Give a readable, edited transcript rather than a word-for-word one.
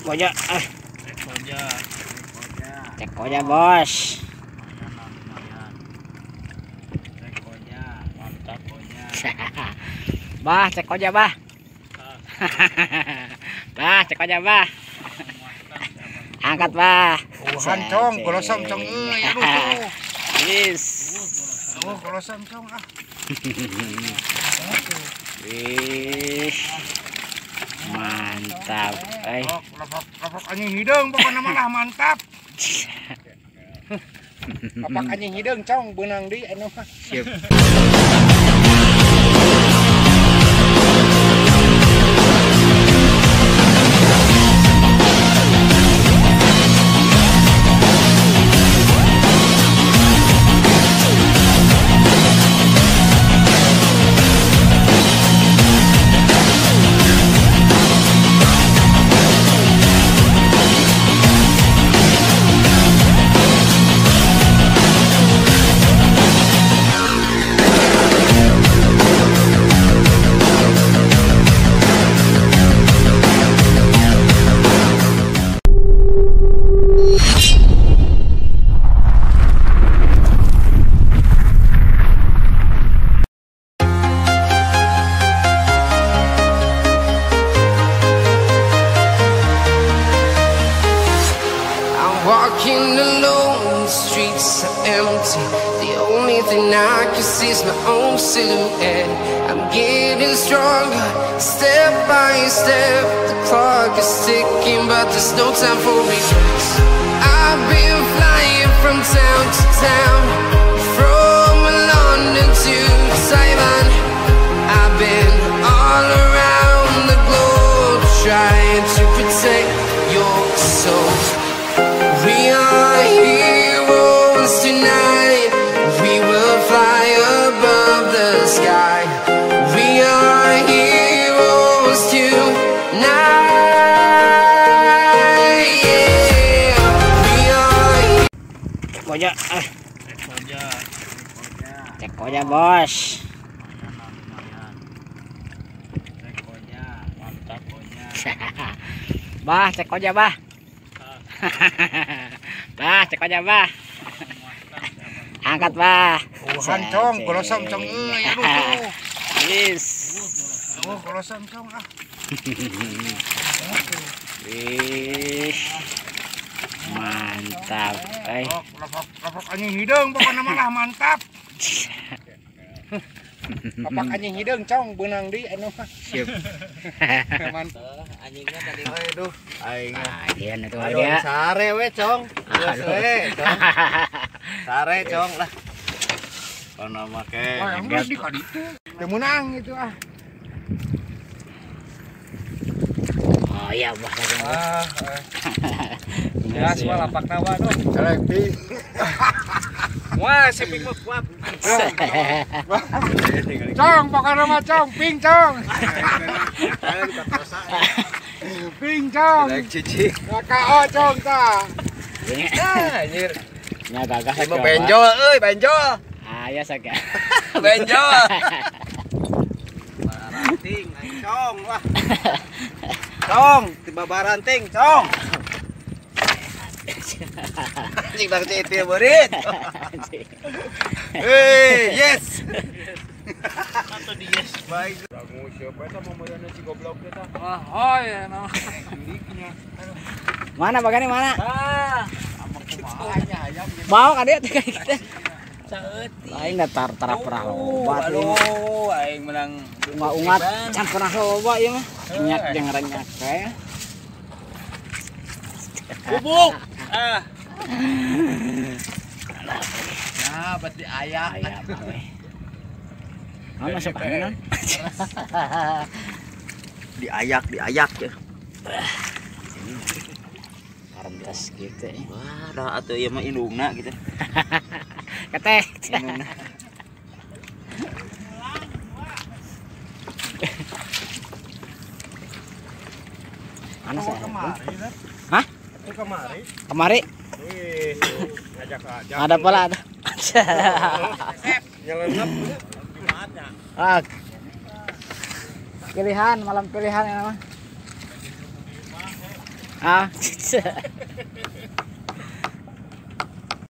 Koja, ah. Cek koja, bos. Mantap koja. Bah, cek koja, bah. Bah, cek koja, bah. Angkat, bah. Uhan cong, golosom cong euy, aduh tuh. Yes. Oh, golosom cong ah. Wih. Mantap, eh. Lapak anjing hideung pokokna mah mantap. Lapak anjing hideung cong beunang deui anu mah. Siap. Walking alone, the streets are empty. The only thing I can see is my own silhouette. I'm getting stronger, step by step. The clock is ticking, but there's no time for regrets. I've been flying from town to town, from London to Taiwan. I've been all around the globe, trying to protect your soul. We are heroes tonight. We will fly above the sky. We are heroes tonight. Yeah. We are. Cek koja, ah. Cek koja, bos. Cek koja, mantap koja. Bah, cek koja, bah. Bah, cek aja, bah. Angkat, bah. Uhan cong, golosom cong euy, aduh tuh. Yes. Oh, golosom cong ah. Wih. Mantap, eh. Lapak anjing hideung pokokna mah mantap. Lapak anjing hideung cong beunang deui anu mah. Siap. Mantap. Anjingnya tadi aduh aing. Ayeuna tuh dia. Sare we cong. Geus we cong. Sare cong lah. Kono make. Wah, geus di ka ditu. Teu meunang itu ah. Oh iya bah. Ah. Ya semua lapakna wa aduh. Celek ping. Wah, si ping mah kuat. Cong, pokokna mah cong, ping cong. Ping cong. Lek cici. KO cong ta. Ah, anjir. Nya gagah mah benjol euy, benjol. Ah, ya saga. Benjol. Baranting aing cong lah. Cong, tiba baranting cong. Anjing dah kecil beurit. Hey, yes. Atau di yes. Baik. Kamu siapa eta momoyana si goblok eta? Wah, oh ya nama. Mana bagane mana? Ah, mau ka dieu teh kita. Saeutik. Aing datar tarah pernah loba. Aduh, aing menang ungat can pernah loba ieu mah. Nyak jeung renyak we. Bubuk. Ah. Nah, berarti ayah. Ayah we. Ah, masuk angin. Diayak, diayak ya. Karentas gitu. Wah, dah atuh ieu mah indungna gitu. Keteh. Indungna. Mana sih? Kemari, hah? Itu kemari. Kemari? Wih, ngajak-ngajak. Ada pola ada. Nyelenep. Ah. Pilihan, malam pilihan ya mah. Ah.